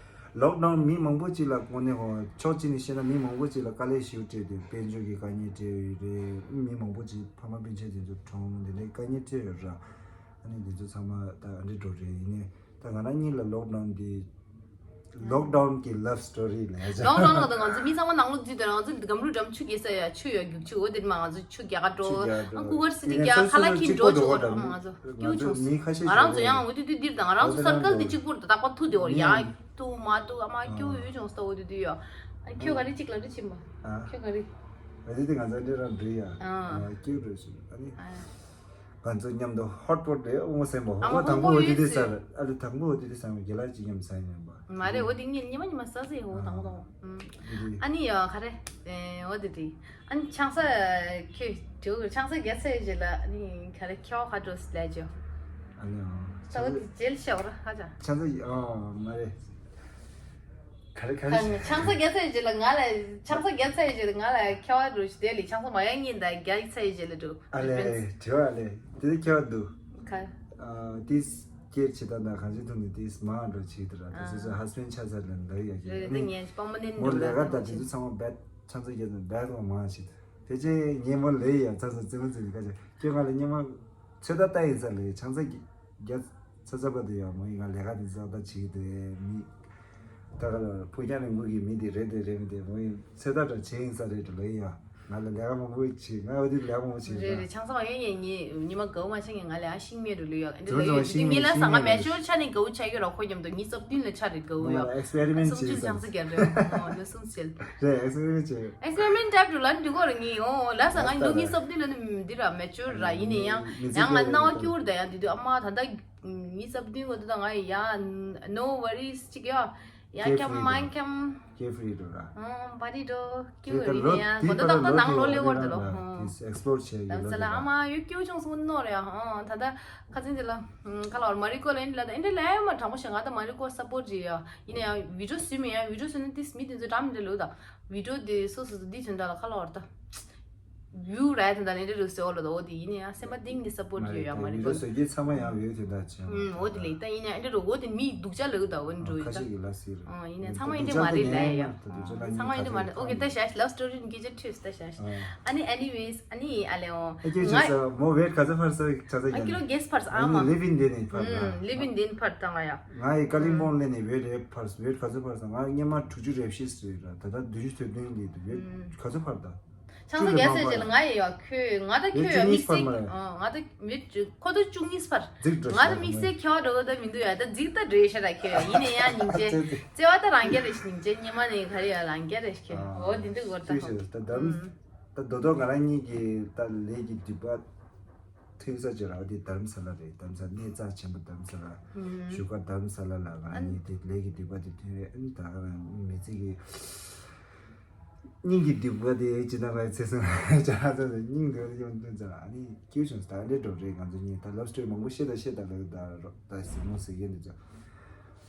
ལོག་ཌའུན་མི་མང་པོ་ཅིག་ལ་དངོས་གནས་ཧོ་ཕྱོགས་གཅིག་ནས་བཤད་ན་མི་མང་པོ་ཅིག་ལ་དཀའ་ལས་ཞེ་པོ་སྤྲད་དེ་དཔལ་འབྱོར་གྱི་དཀའ་ངལ་སྤྲད་ཡོད་རེད། མི་མང་པོ་ཅིག་ཕ་མ་སྤུན་མཆེད་དེ་ཚོ་གྲོངས་དེ་འདྲའི་དཀའ་ངལ་སྤྲད་ཡོད་ར། ཨ་ནི་འདི་ཚོ་ཚང་མ་ད་ཨ་འདྲ་འགྲོ་རེད། ཡིན་ནའི་ད་ང་རང་གཉིས་ལ་ལོག་ཌའུན་འདི་ལོག་ཌའུན་གྱི་ལབ་སི་ཊོ་རི་ལབ་ཡ་ཅིག་ལོག་ཌའུན་ལ་ད་ང་ཚོ་མི་ཚང་མ་ནང་ལོགས་འཛུལ་དེ་ང་ཚོ་སྒམ་རུ་འགྲམ་ཆུ་རྐྱལ་ས་ཡ་ཆུ་ཡ་རྒྱུག་ཆུ་འོ་དེ་མ་ང་ཚོ་ཆུ་རྒྱག་ག་འགྲོ། ཆུ་རྒྱག་ག་འགྲོ། ཨ་ཀུ་ཝར་སི་ཊི་ཡིན་ནའི་རྒྱག་སོ་ཁ་ལག་སོ་གིན་གཅིག་འགྲོ་པོ་ཆུ་འགྲོ་འོ་ད་ད་ང་ཚོ་ང་ཚོ་སྐྱིད་པོ་བྱུང་སོང་། མི་ཁ་ཤས་ང་རང་ཚོ་ཡང་འོ་དེ་དུས་འདིར་ད་ང་རང་ཚོ་སར་ཀལ་དེ་གཅིག་པུར་ད་རྟག་པར་ཐུག་དེ་འོ་ཡ་ཐུག་མ་ཐུག་ཨ་མ་སྐྱུ་ཡོད་བྱུང་སོང་འོ་དེ་དུས་ཡ། ཨ་ཁྱོད་ག་རེ་གཅིག་ལ་རེ་ཕྱིན་པ། ཨ་ཁྱོད་ག་རེ། ཨ་དེ་དེ་ང་ཚོ་འདྲེ་རང་འདྲེ་ཡ། ཨ་སྐྱུ་འགྲོ་སོང་ཨ་ནི། ཨ། ང་ཚོ་མཉམ་དུ་ཧོཊ་པོཊ་རེད། འོ་སེམས་པ་ཨ་ཧོ་དང་པོ་འོ་དེ་དེ་ཟེར། ཨ་ལེ་དང་པོ་འོ་དེ་དེ་ཟེར་རྒྱ་ལ་ཅིག་མཉམ་ཟ་ཡིན་པ། མ་རེད། འོ་དེ་ངས་ཉི་མ་ཉི་མ་ཟ་ཟེར་ཧོ་དང་པོ་དང་པོ། ཨ་ནི་ཡ་ག་རེ། འོ་དེ་དེ། ཨ་ནི་ཆང་ས་ཁྱོད་དེ་ཆང་ས་རྒྱག་ཚར་རྗེས་ལ་ཨ་ནི་ག་རེ་ཁྱོད་ཧ་འགྲོ་སི་ལས་ཅོ། ཨ་ནི་ཨ། ད་འོ་དེ་རྗེས་ལ་ཤོག་ར་ཧ་ཅང་། ཆང་ས་ཨ་མ་རེད། ག་རེ་ག་རེ། ཆང་ས་རྒྱག་ཚར་རྗེས་ལ་ང་ལ་ཆང་ས་རྒྱག་ཚར་རྗེས་ལ་ང་ལ་ཁྱེད་རང་འགྲོ་ཞིག་དེ་ལས་ཆང་ས་མ་ཡང་ཉིན་ད་རྒྱག་ཚར་རྗེས་ལ་འགྲོ། ཨ་ལས་དྲི་བ་ལས་དེ་ཁྱེད་རང་འདུག་ག་ཨ་ཏིས་སྐྱེར་ཆེ་ད་ད་གང་ཅི་ཐུག་ནས་ཏིས་མ་འགྲོ་ཆེ་དུ་ར་ད་སོ་སོ་ཧ་སི་བེན་ཆ་ཚར་ལ་འདི་ཡ་རེད་རེད། ད་ངས་པ་མ་ནན་མོ་འགྲོ་ལས་ཀ་ད་དེ་ཚོ་ཚང་མ་བད་ཆང་ས་རྒྱག་ནས་བད་ལ་མ་ཆེ་དེ་ཅེ་ངས་མོ་ལས་ཡ་ཚ་ཚ་ཙི་མ་ཙི་ནི་ཁ་ཅེ་ཁྱེད་ང་ལ་ཉི་མ། ཚོད་ལྟ་ལྟ་ཡིན་ས་ལས་ཆང་ས་རྒྱ་ཚ་ཚ་པ་དེ་ཡང་མོ་ཡིན་ང་ལས་ཀ་དེ་ཚ་ལྟ་བྱེད་ཀྱི་འདུག་མི། ད་ག་ལ་ཕུགས་རྒྱང་རིང་པོ་གི་མི་དེ་རེད་དེ་རེད་མི་དེ་མོ་ཡིན་ཚོད་ལྟ་འདྲ་བྱེད་ཡིན་ས་རེད་འགྲོ་ལོ་ཡིན་ཡང་ང་ལ་ལས་ཀ་མང་པོ་བྱེད་ང་འོ་དེ་ལས་ཀ་མང་པོ་བྱེད་རེད་རེད། ཆང་ས་མ་ཡོང་ཡིན་ངས་ཉི་མ་དགའ་བོ་མ་བྱེད་ངས་ང་ལས་ཨ་ཤིང་མེད་འགྲོ་ལོ་ཡོད་འདི་ལ་ཡོད་དེ་ངས་ལ་ས་ང་མེད་ཤོར་ཆ་ནས་དགའ་བོ་ཆ་ཡོད་ར་ཁོ་མཉམ་དུ་ངས་སོབ་ཏིན་ལ་ཆ་རེད་དགའ་བོ་ཡོད་ཨེག་སི་པེ་རི་མེན་ཊི་སོབ་ཏིན་བྱེད་ས་ཆང་ས་རྒྱབ་རེད་ཨོ་ལ་སུམ་ཚེལ། རེད་ཨེག་སི་པེ་རི་མེན་ཊི་བྱེད། ཨེག་སི་པེ་རི་མེན་ཊི་ཊའིབ་ཊུ་ལ་ནི་འདི་གོ་ར་ངི་ཨོ་ལ་ས་ང་ལུ་ངི་སོབ་ཏི་ལ་ནི་འདི་ར་མེ་ཅོར་ར་ཡིན་ནི་ཡང་ཡང་ང་སྣང་བ་སྐྱུར་ད་ཡང་འདི་དུ་ཨ་མ་ད་ད་ངི་སོབ་ཏི་གོ་ད་ད་ང་ཡ་no worries ཅིག་ཡ་ཡ་ཁྱམ་མ་ཁྱམ་ཀེ་ཕི་རི་འགྲོ་ར། ཨོ་པ་རི་འགྲོ་སྐྱུར་ཡིན་ནི་ཡང་གོ་ད་ད་ད་ནང་ལོ་ལེ་བར་དུ་ལོ་ཨོ་ཨེག་སི་པོ་ལོར་བྱས་ཡོད་ལ་ཨ་མ་ཡོད་སྐྱུར་ཆུང་སུ་ནོ་ར་ཡ་ཨོ་ད་ད་ཁ་ཚིན་དེ་ལ་ཁ་ལ་བར་མ་རི་ཀོ་ལ་ཡིན་ལ་ད་ཨིན་དྲ་ལ་ཡ་མ་དྲང་པོ་ཞེ་ང་ད་མ་རི་ཀོ་སབ་པོར་ཊི་ཡ། ཡིན་ན་ཡང་བི་ཌིའོ་བཟོས་མིན་ཡང་བི་ཌིའོ་བཟོས་ན་ཏིས་མི་དེ་ཚོ་འདྲ་མི་འདྲ་ལོས་དང་བི་ཌིའོ་དེ་སོ་སོ་སོ་འདི་བྱོན་ད་ལ་ཁ་ལོ་བར་ད་བིའུ་ར་དེ་འདྲ་ལས་འདྲ་ལོས་སེ་འོ་ལོ་ད་འོ་དེ་ཡིན་ན་ཡང་སེམས་པ་གཏིང་ནས་སབ་པོར་ཊི་ཡོད་ཡ་མ་རེད་བི་ཌིའོ་བཟོ་རྒྱུ་ཚང་མ་ཡང་བིའུ་དེ་འདྲ་བྱོན་ཨུམ་འོ་དེ་ལས་ད་ཡིན་ན་ཡང་འདྲ་རོ་འོ་དེ་མི་སྡུག་ཅག་ལོས་ད་འོ་འདྲ་ཁ་ཡོད་ཤས་ད་ཀྱི་ལ་སི་རེད། ཡིན་ན་ཚང་མ་ཡིན་འདྲ་མ་རེད་ལ་ཡ་ཚང་མ་ཡིན་འདྲ་མ་རེད། ཨོ་ཁེ་ད་ཤ་ལབ་སི་ཊོ་རི་ནི་སྐད་ཆ་ཁྲིས་ད་ཤ་ཨ་ནི་ཨེ་ནི་ཝེས་ཨ་ནི་ཨ་ལེ་འོ་ཨ་ཀྱི་ང་ཅིག་མོ་ཝེཊ་ག་ཚོད་འཕར་སོང་ཆ་ཚ་ཨ་ཀི་ལོ་ཡིན་གེས་འཕར་སོང་ཨ་མ། ལི་ཝིན་དེ་ནས་འཕར་ད། ལི་ཝིན་དེ་ནས་འཕར་ད་ང་ཡ། ང་ཡི་ཀ་ལིང་པོང་ལེ་ནས་ཝེཊ་རེ་འཕར་ཝེཊ་ག་ཚོད་འཕར་སོང་ང་སྔོན་མ་དྲུག་ཅུ་རེ་བཞི་ཟེར་ར་ད་ལྟ་བདུན་ཅུ་དོན་བདུན་ལི་འདུག་ཝེཊ་ག་ཚོད་འཕར་ད། ཆང་ས་རྒྱག་ཚད་ཅེས་ལ་ང་ཡི་ཡ་ཁྱོད་ང་ད་ཁྱོད་ཡ་དམིགས་བསལ་ང་ད་ཝེཊ་ཁོ་ད་བཅུ་གཉིས་འཕར། ང་ད་དམིགས་བསལ་ཁྱོད་འགྲོ་གི་ད་མི་འདུག་ཡ་ད་རྫིག་ད་འདྲེ་ཤ་ར་ཁྱོད་ཡ་ཡིན་ནས་ཡ་སྙིང་རྗེ་བརྩེ་བ་ད་རང་རྒྱལ་རེ་ཞིག་སྙིང་རྗེ་སྙེ་མ་ནས་ག་རེ་ཡ་རང་རྒྱལ་རེ་ཞིག་ཁྱོད་འོ་དེ་འདུག་གོ་ད་ཁོ། ད་རྡོ་རྡོ་ང་རང་གཉིས་ཀྱི་ད་ལས་ཀྱི་སྒྲིབ་པ་ཐོན་ས་ཅིག་ར་བ་དེ་དྷ་རམ་ས་ལ་རེད། དྷ་རམ་ས་ལ་གནས་རྩ་ཆེན་པོ་དྷ་རམ་ས་ལ་བཞུགས་སྒར་དྷ་རམ་ས་ལ་ལ་ང་གཉིས་དེ་ལས་ཀྱི་སྒྲིབ་པ་དེ་ཐོན་རེད། ཨ་ནི་ད་ག་རང་མི་ཚེ་གི་སྙིང་གི་སྒྲིབ་པ་དེ་ཇི་ལྟར་ང་ཚེ་སོང་ཇ་ཚ་ཚ་སྙིང་འདོད་ཡོང་དོན་ཚ་ཨ་ནི་སྐྱིད་བྱུང་ད་འདྲེ་འགྲོ་རེད། ང་ཚོ་གཉིས་ད་ལབ་སི་ཊོ་རི་མང་པོ་བཤད་ད་བཤད་ད་ལ་ད་རོ་ད་ཟིན་མོ་ཟེར་གྱི་འདུག་ཚ་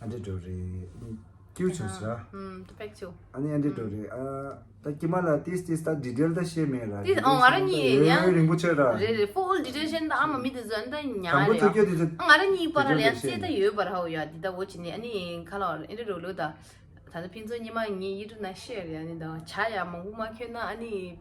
ཨ་འདྲེ་འགྲོ་རེད། ཨ་ནི་སྐྱིད་བྱུང་ཟེར། ཨ་ནི་ཨ་འདྲེ་འགྲོ་རེད། ཨ་ད་ཀྱི་མ་ལ་ཏིས་ཏིས་ད་ཌི་ཊེལ་ད་བཤད་མེད་ར། ཏིས་ཨོ་ང་རང་གཉིས་ཡང་རིང་པོ་ཆོད་ར། རེད་རེད། ཕུལ་ཌི་ཊེལ་ཤན་ད་ཨ་མ་མི་དེ་ཚོ་ཨ་ད་ཉ་དང་པོ་རེད་ཐུག་ཡ། རྒྱུ་དེ་ཚོ་ཨ་ང་རང་གཉིས་བར་ལ་ཡང་རྩེ་ད་ཡོད་པར་ཧ་འོ་ཡ་འདི་ད་འོ་ཅི་ནི་ཨ་ནི་ཁ་ལོ་ཨ་འདྲེ་འགྲོ་ལོ་ད། ད་ལྟ་ཕན་ཚུན་ཉི་མ་ངའི་ཡིད་དུ་ན་ཤེར་ཡ་ནི་ད་ཇ་ཡ་མང་པོ་མ་ཁྱོད་ན་ཨ་ནི་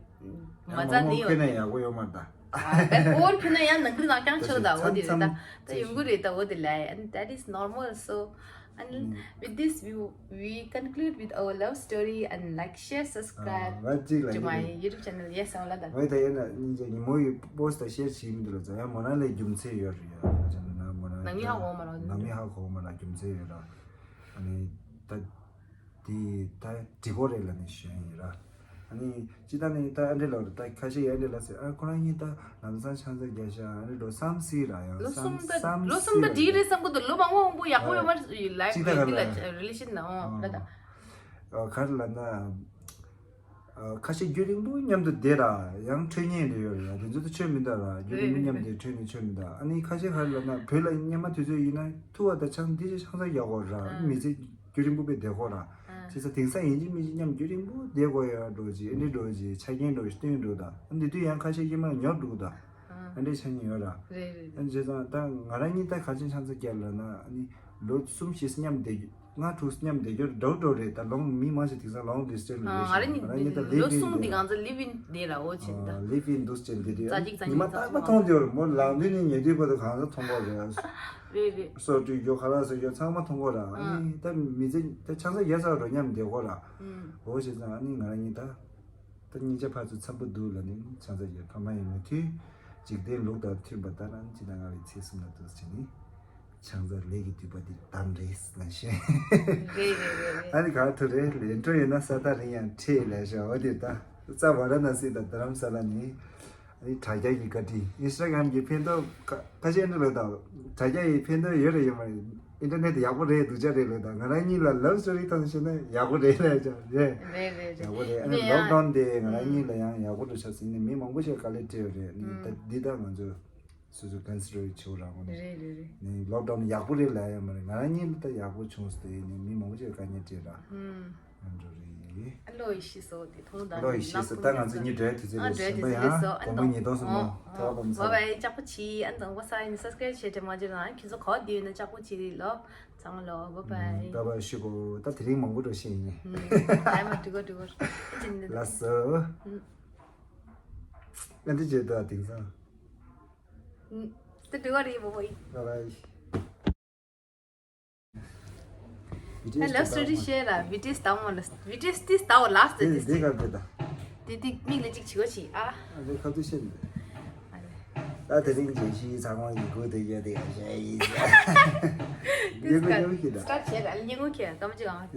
མ་ང་ཙ་མང་པོ་ནི་ཁྱོད་ན་ཡག་པོ་ཡོད་མ་རེད་ད། ཨ་ད་ཁོར་ཁྱོད་ན་ཡང་ནང་ཁུལ་ནང་རྐྱང་ཆོག་ད་འོ་དེ་རེད་ད། ད་ཡོང་གི་རེད་ད་འོ་དེ་ལ་ཡ་and that is normal so and with this we we conclude with our love story and like share subscribe to my YouTube channel yes all that ཝེ་ད་ཡིན་ན་ཉིན་རྒྱ་ཉིན་མོ་ཡི་པོ་སི་ད་ཤེར་བྱེད་མི་འདུག་ལ་ཙང་ཡང་མོ་ན་ལས་རྒྱུ་མཚན་ཡོད་རེད་ཡ་ཅང་ན་མོ་ན་ནང་མི་ཧ་གོ་མ་ར་ནང་མི་ཧ་གོ་མ་ར་རྒྱུ་མཚན་ཡོད་ར། ཨ་ནི་ད། དེ་ད་འགྲིག་གོ་རེད་ལ་ནི་ཞུ་ཡིན་ར། ཨ་ནི་ཅི་ད་ནི་ད་ཨ་འདྲེ་ལ་རེད་ད་ཁ་ཤས་ཡ་འདྲེ་ལ་ཟེར་ཨ་ཁོ་རང་གཉིས་ད་ལམ་སང་ཆང་ས་རྒྱག་ཤག་ཨ་འདྲེ་འགྲོ་བསམ་སྲིད་ར་ཡང་ལོ་གསུམ་ད་ལོ་གསུམ་ད་འགྲིག་རེད་བསམ་གི་འདུག་ལོ་མང་པོ་མང་པོ་ཡག་པོ་ཡོད་མ་རེད་ལ་ཅི་ད་ལ་རི་ལེ་ཤན་ན་ཨོ་ར་ད། ག་རེ་ལ་ན། ཁ་ཤས་རྒྱུན་རིང་པོ་མཉམ་དུ་བསྡད་ར་ཡང་འཕྲོད་ཉེན་དུ་ཡོད་ར་དེ་ཚོ་ད་ཆོད་མི་འདུག་ར་རྒྱུན་རིང་པོ་མཉམ་དུ་འཕྲོད་ནས་ཆོད་མི་འདུག་ཨ་ནི་ཁ་ཤས་ག་རེ་ལབ་ན་བོད་ལ་སྔོན་མ་དུས་ཚོད་ཡིན་ན་ཐུག་པ་དང་ཆང་འདི་ཅིག་ཆང་ས་རྒྱག་དགོས་ར་མི་ཚེ་རྒྱུན་རིང་པོ་དཔེ་བསྡད་དགོས་ར་བྱས་ཙང་དེང་སང་ཡིན་གཅིག་མིན་གཅིག་མཉམ་རྒྱུན་རིང་པོ་བསྡད་དགོས་ཡ་འགྲོ་ཅིག་ཨ་འདྲ་འགྲོ་ཅིག་ཆ་རྐྱེན་འགྲོ་ཅིག་བསྟུན་འགྲོ་ད་ཨ་འདི་དུས་ཡང་ཁ་ཤས་སྔོན་མ་ཉོབ་འགྲོ་གི་ད་ཨ་འདྲའི་ཆ་རྐྱེན་ཡོད་ར་ཨ་ནི་བྱས་ཙང་ད་ང་རང་གཉིས་ད་ག་ཅིག་ཆང་ས་རྒྱག་ལབ་ན་ཨ་ནི་ལོ་གསུམ་བཞི་མཉམ་བསྡད་རྒྱུ། ལྔ་དྲུག་མཉམ་བསྡད་རྒྱུ་འདྲ་འདྲ་རེད། ད་ལོ་མི་མང་ཆེ་དེང་སང་long distance relationship ང་རང་ཉིད་ད་live in ལོ་གསུམ་འདི་གང་ཚ་live in་བསྡད་ར་འོ་ཆེ་ད། live in འདུག་ཅེས་འདི་རེད། ཉི་མ་རྟག་པ་མཐོང་དེ་བར་མོ་ལག་མཐུན་ནས་ཉལ་དུས་བར་དུ་གང་ཚ་མཐོང་གོ་རེད། རེད་རེད། སོ་བཀྲུས་རྒྱུ་ཁ་ལག་ཟ་རྒྱུ་ཚང་མ་མཐོང་གོ་ར། ཨ་ནི་ད་མི་ཚེ་ད་ཆང་ས་ཡ་ཚ་རོ་མཉམ་བསྡད་གོ་ར། ཨུམ། འོ་བྱས་ཙང་ཨ་ནི་ང་རང་ཉིད་ད། ད་སྙིང་རྗེ་ཕར་ཚུར་འཚམ་པོ་འདུག་ལ་ནི་ཆང་ས་ཡོད་ཕ་མ་ཡི་མུ་མཐུད། འཇིག་རྟེན་ལུགས་དང་མཐུན་པ་ལྟར་ན་ཅི་ན་ང་བའི་ཚེ་གསུམ་ལ་འདུག་ཟེར་ནི། ཆང་ས་ལས་ཀྱི་འདུས་པ་འདི་དམ་རེད་ལ་ཤེས། རེད་རེད་རེད་རེད། ཨ་ནི་ག་ཐུ་རེད་ལས་འཕྲོ་ཡིན་ན་ས་ཐག་རིང་ཡང་ཁྲིད་ལས་ཤོག་འོ་དེ་ད་རྩ་ཝ་ར་ན་སི་དང་རྡ་རམ་ས་ལ་ནི། ཨ་ནི་དྲ་རྒྱ་གི་བཀའ་དྲིན་ཨིན་སི་ཊ་གྷ་རམ་གི་ཕན་ཐོགས་ཁ་ཁ་ཤས་འདྲ་ལོས་དང་དྲ་རྒྱ་ཡི་ཕན་ཐོགས་ཡོད་རེད་ཡོད་མ་རེད། ཨིན་ཊར་ནེཊ་ཡག་པོ་རེད་སྡུག་ཅག་རེད་ལོས་དང་ང་རང་གཉིས་ལ་love story་ཐོན་ཤེས་ན་ཡག་པོ་རེད་ལས་ཀྱང་རེད། རེད་རེད་རེད། ཡག་པོ་རེད། ཨ་ནས་ནི་ཡང་lockdown་དེ་ང་རང་གཉིས་ལ་ཡང་ཡག་པོ་འགྲོ་ཆགས་ཟིན་ནས་མི་མང་པོ་ཞིག་དཀའ་ལས་སྤྲད་ཡོད་རེད། ནི་ད་འདི་ད་ང་ཚོ་སོ་སོ་consider་བྱེད་རང་ངོ་ནས་རེད་རེད་རེད། ནི་lockdown་ཡག་པོ་རེད་ལ་ཡང་མ་རེད། ང་རང་གཉིས་ལ་ད་ཡག་པོ་བྱུང་སོང་དེ་ནི་མི་མང་པོ་ཞིག་དཀའ་ངལ་སྤྲད་རང་ཨ་འགྲོ་རེད། ཨ་ལོ་ཡི་ཤི་སོ་དེ་མཐོང་དང་ཨ་ལོ་ཡི་ཤི་སོ་ད་ང་ཚོ་གཉིས་འགྲོའི་དུས་ཚོད་རེད། གཞན་པ་ཡང་དགོང་མོ་ཉིས་སྟོང་སོང་ནོ་ཐེ་བ་བམ་ས་བའི་ལྕགས་པོ་ཆི་ཨ་ནི་དང་པོ་ས་ཡིན་subscribe་བྱེད་དྲན་མ་བརྗེད་རང་ཁྱེད་ཚོ་གོ་དེ་ཡོད་ན་ལྕགས་པོ་ཆི་རེད་ལོ། ཚང་མ་ལོ་bye bye། bye bye་ཞུ་གོ་ད་དེ་རིང་མང་པོ་འགྲོ་ཤེས་ཡིན། ཨ་མ་འགྲིག་གོ་འགྲིག་གོ་ཨ་ཅི་འདི་ལ་སོ་ཨ་འདི་བྱེད་ད་དེང་སང་། དེ་འགྲིག་གོ་རེད་བོ་བོ་ཡིན། bye bye། ད་love story་བཤད་ར་བི་ཏི་ཨེས་ལྟ་བ་ལ་བི་ཏི་ཨེས་ཏི་ལྟ་བ་ལ་སྟེ་དེ་དེ་ག་བེ་ད། དེ་དེ་མིག་ལ་ཅིག་བྱི་གོ་ཆི་ཨ། ཨ་དེ་ཁ་ཐུག་བཤད་ནི། ད་དེ་རིང་རྗེས་ཤིག་ཚང་མ་ཡི་གོ་དེ་ཡ་དེ་ཡ་ཤ་ཡི་ཟ། ཡི་གོ་ཡ་གི་ད། start་བྱས་ར་ཉིན་གོ་ཁྱེད་ཀམ་ཅི་གང་།